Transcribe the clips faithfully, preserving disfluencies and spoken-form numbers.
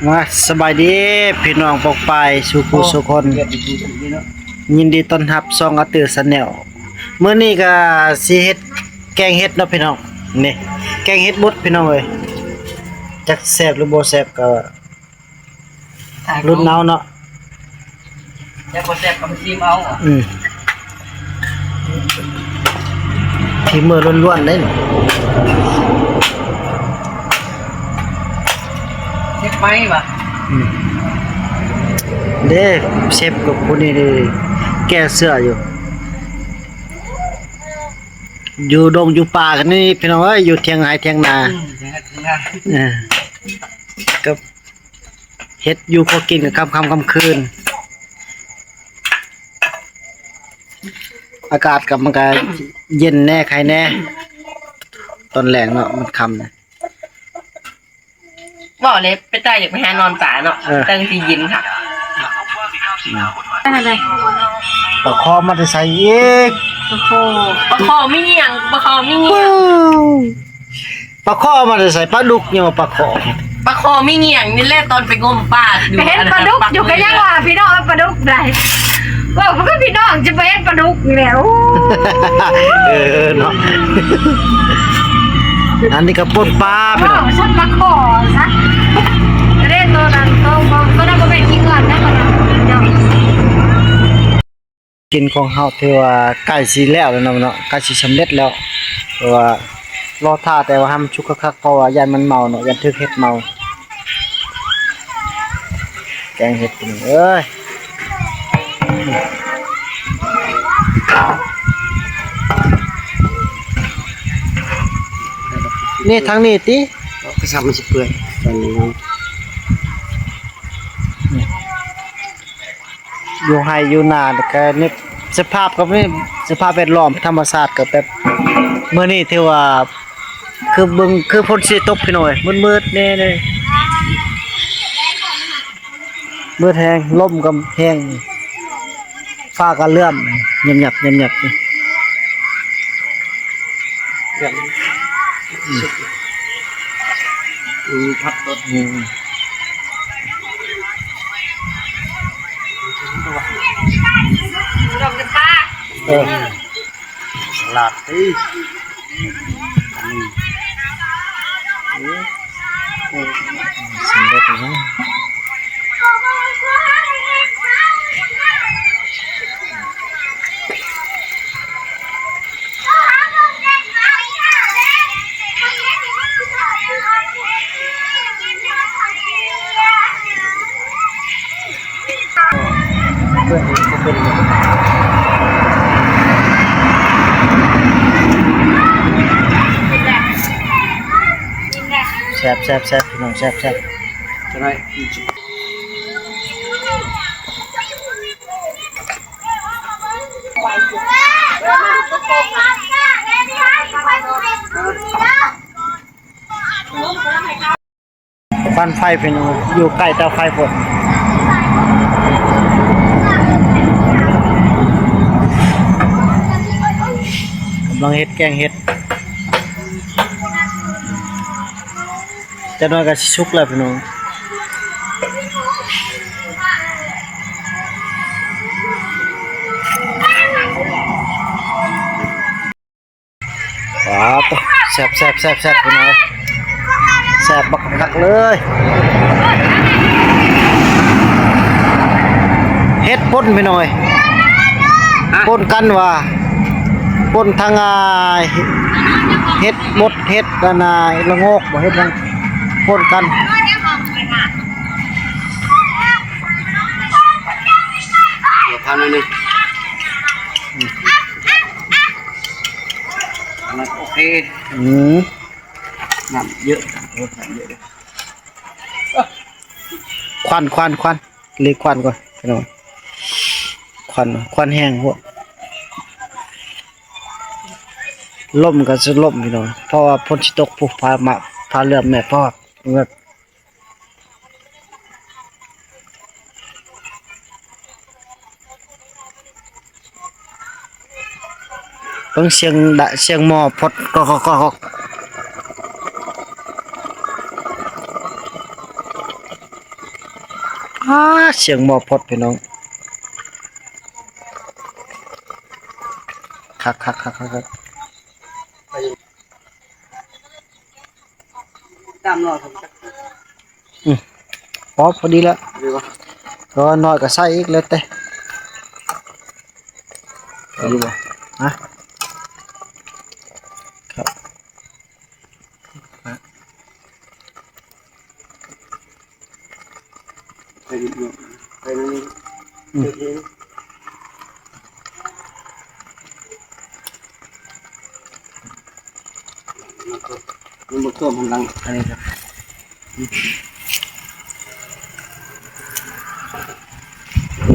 มาสบายดีพี่น้องปองปายสู่ผู้สู่คน ยินดีต้อนรับช่องอาตือชาแนล มื้อนี้ก็สิเฮ็ดแกงเห็ดเนาะพี่น้อง นี่ แกงเห็ดบดพี่น้องเอ้ย จักแซ่บหรือบ่แซ่บก็ ลุ้นเอาเนาะ แล้วบ่แซ่บก็มาชิมเอา อืม ฝีมือล้วนๆเลยนี่ เฮ็ดไหมวะ อืม เด้ เชฟกับผู้นี้นี่แก้เสื้ออยู่ อยู่ดงอยู่ป่ากันนี่พี่น้องเอ้ย อยู่เถียงไร่เถียงนา อืม เถียงไร่เถียงนา เออ ก็ เฮ็ดอยู่พอกินกับค่ำๆ ค่ำคืน อากาศก็มันก็เย็นแน่ไคแน่ ตอนแลงเนาะ มันค่ำนะ บอกเลย ไปตายอยากไปหานอนตาเนาะ เออ ตั้งแต่เย็นค่ะ อืม อะไร ปลาคอมาแต่ใส่อีก โอ้โห ปลาคอมีหยัง ปลาคอมีหยัง ปลาคอมาแต่ใส่ ปลาดุกเนี่ยว่าปลาคอ ปลาคอมีเงี่ยงนี่แหละ ตอนไปงมปลาอยู่ ไปเห็นปลาดุกอยู่ก็ยังว่าพี่น้องเอาปลาดุกได้ ว่ามันก็พี่น้องจะไปเห็นปลาดุกนี่แหละ โอ้ เออเนาะ อันนี้ก็ป่นปลาพี่น้อง ว้าว สัตว์ปลาคอซะ เล่นตัวนั้นตัวนั้นก็ได้ก็เป็นขี้เงินได้ตัวนั้น กินของเฮาถือว่าใกล้สิแล้วแล้วเนาะ ใกล้สิสำเร็จแล้ว เพราะว่ารอท่าแต่ว่าให้มันสุกคักๆ เพราะว่าย้านมันเมาเนาะ ย้านถืกเห็ดเมา แกงเห็ดพี่น้องเอ้ย นี่ทางนี้ติ เอากระชับมันสิเปื่อยตอนนี้เนาะ อยู่ไร่อยู่นาแล้วก็นี่สภาพก็มีสภาพแวดล้อมธรรมชาติก็แบบมื้อนี้ถือว่าคือเบิ่งคือฝนสิตกพี่น้อย มืดๆแน่เลย มืดแฮง ลมก็แฮง ฟ้าก็เหลื่อม ยับๆๆๆ อืม พัดรถ อืม ดอกกระตา เออ สลัด เอ้ย อืม อืม สำเร็จแล้ว แซ่บแซ่บแซ่บพี่น้อง แซ่บแซ่บ จะได้ ควันไฟเป็นอยู่ใกล้เตาไฟพอด กำลังเฮ็ดแกงเห็ด จักหน่อยก็สิสุกแล้วพี่น้อง ว้าว แซ่บแซ่บแซ่บแซ่บพี่น้องเอ้ย แซ่บบักคักเลย เห็ดป่นพี่น้องเอ้ย ฮะ ป่นกันว่า ป่นทั้ง อ่า เห็ดบด เห็ดอันน่ะ ละโงกบ่ เห็ดหยัง ป่นกัน เดี๋ยวทำหน่อยหนึ่ง อันนั้นโอเค อืม น้ำเยอะ โอ้ น้ำเยอะเลย ควัน ควัน ควัน เรียกควันก่อนพี่น้อง ควัน ควันแฮงพวก ลมก็สิลมพี่น้อง เพราะว่าฝนสิตก พุ้นฟ้ามา ฟ้าเหลื่อมแม่ เพราะว่า เบิ่งเสียงดะ เสียงหม้อพด ก็ ก็ ก็ ก็ ก็ เ อ้า เสียงหม้อพดพี่น้อง คักคักคักคักคัก ตามรอผมสัก อืม พอ พอดีแล้ว ดีวะ ก็น้อยก็ใส่อีกแล้วแต่ พอดีบ่ ฮะ ครับ ไปนิดหน่อย ไปนิดหน่อย อืม เดี๋ยวนี้ มันบ่ท่วมข้างหลัง อันนี้ครับ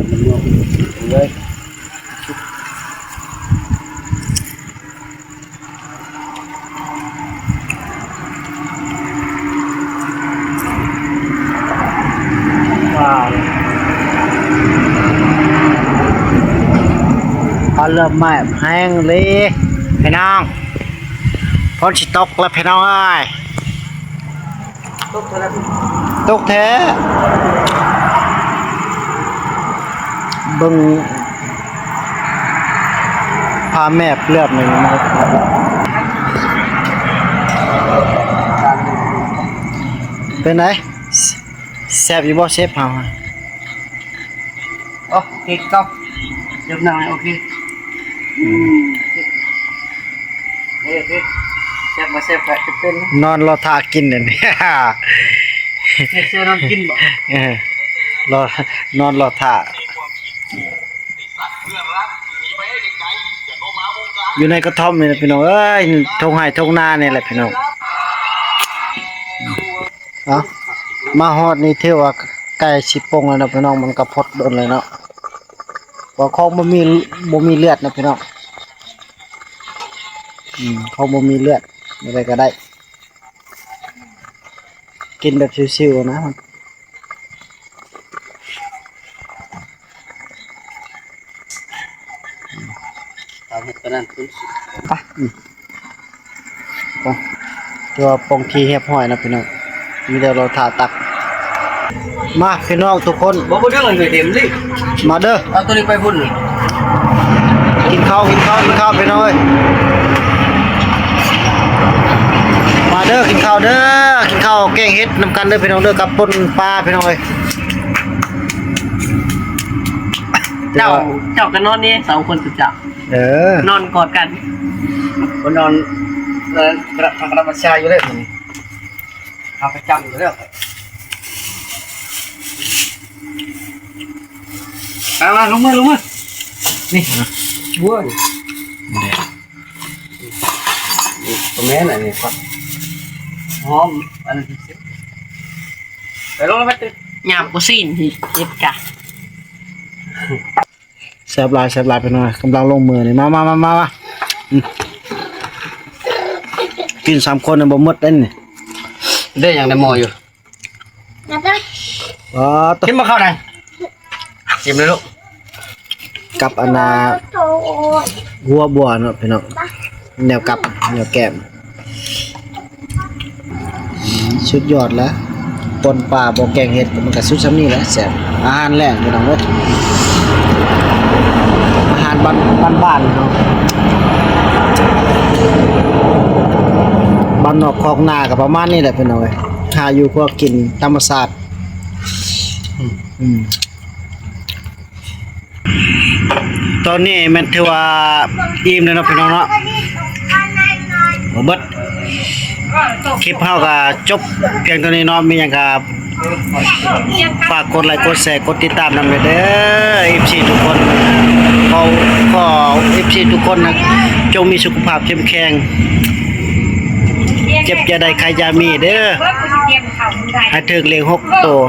มันลวกเลย ว้าว ฟ้าเริ่มแห้งเลยพี่น้อง ฝนสิตกแล้วพี่น้องเอ้ย ตกเท่านั้น ตกแท้ เบิ่ง พาแมบเลือดหนึ่งนะครับ เป็นไง แซ่บอยู่บ่เชฟเฮา โอ้ เผ็ดก็ เดี๋ยวหน่อย โอเค อืม เอ๊ะ เอ๊ะ แซ่บบ่แซ่บก็จะเป็น นอนรอท่ากินเนี่ย เฮ็ดเสื้อนอนกินบ่ เออ รอ นอนรอท่า อยู่ในกระท่อมนี่แหละพี่น้องเอ้ย ท่งไฮ่ท่งนานี่แหละพี่น้อง เอ้า มาฮอดนี่ถือว่าใกล้สิปงแล้วเนาะพี่น้อง มันก็พดโดนเลยเนาะ ว่าของบ่มี บ่มีเลือดนะพี่น้อง อืม ของบ่มีเลือด อะไรก็ได้ กินแบบชิวๆนะ เอาเห็ดตัวนั้นขึ้น ไป อืม ไป ตัวปงที่เรียบร้อยนะพี่น้อง มีแต่เราถ่าตัก มาพี่น้องทุกคน บ่บ่เรื่องอะไรเต็มดิ มาเด้อ เอาตัวนี้ไปพุ่น กินข้าว กินข้าว กินข้าวพี่น้องเอ้ย มาเด้อ กินข้าวเด้อ กินข้าวแกงเห็ดนำกันเด้อพี่น้องเด้อ กับป่นปลาพี่น้องเอ้ย เจ้า เจ้าก็นอนนี่สองคนสุดจับ เออ นอนกอดกัน คนนอน เอ่อ พระ พระ พระบัญชาอยู่เลย เอาประจำอยู่แล้ว เอามา ลงมา ลงมา นี่ วัวนี่ นี่ ตัวแม่น่ะนี่ หอม อันนั้น ไปลงมา ตึ๊ด ยามกูสิ้นเฮ็ดกะ แซ่บหลาย แซ่บหลายพี่น้อง กำลังลงมือนี่ มา มา มา มา มา อืม กินสามคนน่ะบ่หมดเด้นี่ ได้อย่างในหม้ออยู่ นับนะ อ๋อ กินบ่เข้าไหน ชิมเลยลูก กับอันน่ะ โอ้ย หัวบัวเนาะพี่น้อง แนวกับ แนวแกม สุดยอดแล้ว ป่นปลาบ่แกงเห็ด มันก็สุดส่ำนี้แหละ แซ่บ อาหารแลงพี่น้องเอ้ย อาหารบ้าน บ้านๆเนาะ บ้านนอกคอกนาก็ประมาณนี้แหละพี่น้องเอ้ย หาอยู่พอกินธรรมชาติ อืม อืม ตอนนี้แม่นถือว่าอิ่มแล้วเนาะพี่น้องเนาะ บ่เบิด คลิปเฮาก็จบเพียงเท่านี้เนาะ มีหยังก็ฝากกดไลค์ กดแชร์ กดติดตามนำเด้อ เอฟซี ทุกคน ขอ ขอ เอฟซี ทุกคนนะ จงมีสุขภาพเข้มแข็ง เจ็บอย่าได้ ไข้อย่ามีเด้อ ให้ถืกเลขหกตัว